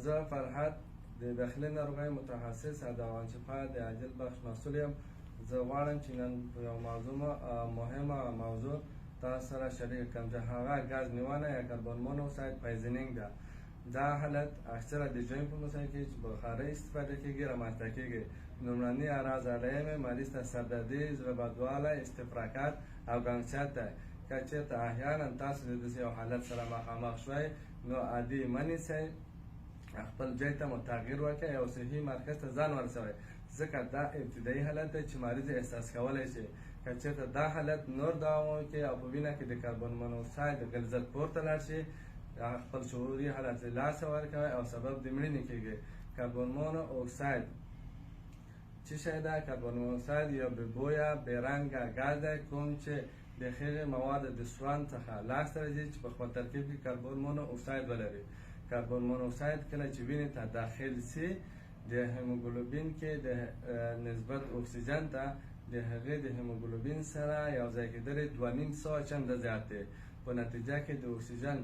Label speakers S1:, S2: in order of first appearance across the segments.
S1: زه فرهاد د داخلي ناروغیو متخصص او د افغان شفا د عاجل بخش مسؤل یم. زه غواړم چې نن په یو موضوع، مهمه موضوع تاسو سره شریک کړم چې هغه ګاز نیونه یا carbon monoxide poisoning ده. دا حالت اکثره د ژمي په موسم کې چې بخارۍ استفاده کیږي رامنځته کیږي. لومړني اعراض علایم مریض ته سردردي، زړه بدوالی، استفراقات او ګنګسیت دی. که چېرته احیانا تاسو د داسې یو حالت سره مخامخ شوئ نو عادي مه نیسئ، خپل ځای ته مو تغییر ورکړئ او صحي مرکز ته ځان ورسوئ، ځکه دا ابتدایي حالت دی چې مریض احساس کولی شي. که چېرته دا حالت نور دوام وکړي او په وینه کې د کاربن مونوکساید غلظت پورته لاړ شي، خپل شعوري حالت له لاسه ورکوي او سبب د مړینې کېږي. کاربن مونو اکساید څه شی ده؟ کاربن مونوکساید یو بې بویه بې رنګه ګاز دی کوم چې د هغې موادو د سوند څخه لاسته راځي چې په خپل ترکیب کې کاربن مونو اکساید ولري. کاربن مونو اکساید کله چې وینې ته داخل سي د هیموګلوبین کې د نسبت اکسیجن ته د هغې د هیموګلوبین سره یو ځای کېدل 250 چنده زیات دی. په نتیجه کې د اکسیجن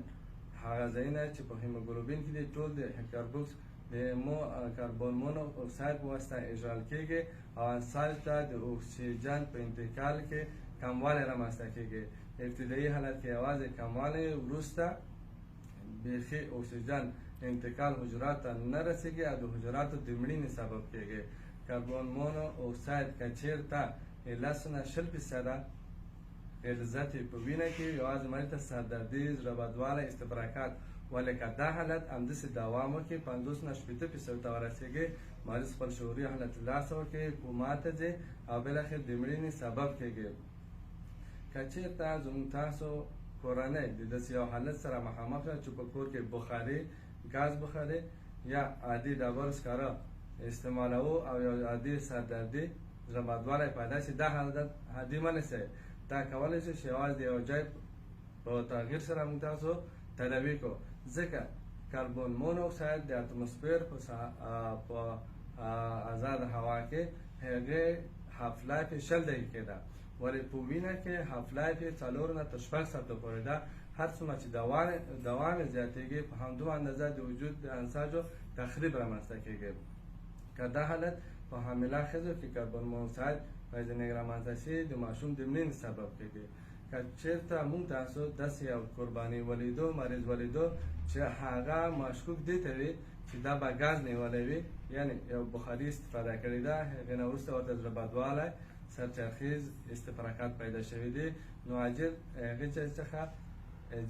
S1: هغه ځایونه چې په هیموګلوبین کې دي ټول د کاربوکس د کاربن مونو اکساید په واسطه اشغال کېږي او انساج ته د اکسیجن په انتقال کې کموالی رامنځته کېږي. ابتدایي حالت کې یوازې کموالی، وروسته بیخي اکسیجن انتقال حجرات ته نه رسېږي او د حجراتو د مړینې سبب کېږي. کاربن مونو اکساید که چېرته 10 نه 20% غلظت یې په وینه کې یوازې مریض ته سردردي، زړه بدوالی، استفراقات، ولې که دا حالت همداسې دوام وکړي 50 نه 60% ته ورسېږي، مریض خپل شعوري حالت له لاسه ورکوي، کوما ته ځي او بالاخره د مړینې سبب کېږي. که چېرته زموږ تاسو کورنۍ د داسې یو حالت سره مخامخ ده چې په کور کې بخاري، ګاز بخاري یا عادي ډبرو سکاره استعمالوو او یو عادي سردردي، زړه بدوالی پیدا شي، دا حالت عادي مه نیسئ. دا کولی شي چې یوازې د یو ځای په تغییر سره موږ تاسو تداوي کړو، ځکه کاربن مونو اکساید د اتموسفیر په ازاده هوا کې هغې half life یې 20 دقیقې ده، ولې په وینه کې half life یې 4 نه تر 6 ساعتو پورې ده. هر څومره چې دوام یې زیاتېږي په همدومره اندازه د وجود د انساجو تخریب رامنځته کېږي. که دا حالت په حامله ښځو کې کاربن مونوکساید poisoning رامنځته شي د ماشوم د مړینې سبب کېږي. که چېرته موږ تاسو داسې یو قرباني ولیدو، مریض ولیدو چې هغه مشکوک دې ته وي چې دا به ګاز نیولی وي، یعنې یو بخاري استفاده کړې ده، هغې نه وروسته ورته زړه بدوالی، سرچرخیز، استفراقات پیدا شوي دي، نو عاجل هغې ځای څخه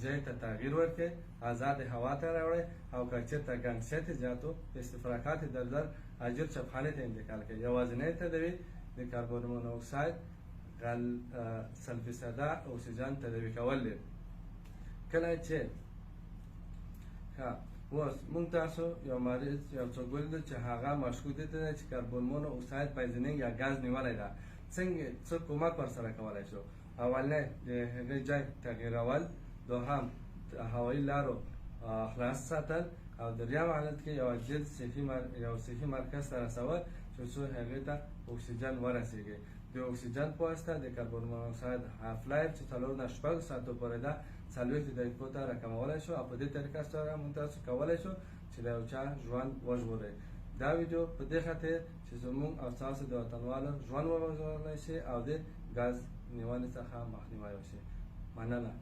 S1: ځای ته تغییر ورکړئ، ازادې هوا ته راوړئ او که چېرته ګنګسیت یې زیات و، استفراقات یې درلودل، عاجل چپخانې ته انتقال کړئ. یوازینی تداوي د کاربن مونو اکساید 100% اکسیجن تداوي کول دي. کله چې اوس موږ تاسو یو مریض یو څوک ولیدو چې هغه مشکوک دې ته دی چې کاربن مونو اکساید poisoning یا ګاز نیولی ده، څنګه څه کومک ورسره کولی شو؟ اولنی د هغې ځای تغییرول، دوهم هوایي لارو خلاص ساتل، او دریم حالت کې یو جلد یو صحي مرکز ته رسول چې څو هغې ته اکسیجن ورسېږي. د اکسیجن په واسطه د کاربن مونوکساید half life چې 4 نه 6 ساعتو پورې ده 40 دقیقو ته راکمولی شو او په دې طریقه سره موږ تاسو کولی شو چې د یو چا ژوند وژغورئ. دا ویډیو په دې خاطر چې زموږ او ستاسو د وطنوالو ژوند وژغورلی شي او د ګاز نیونې څخه مخنیوی وشي. مننه.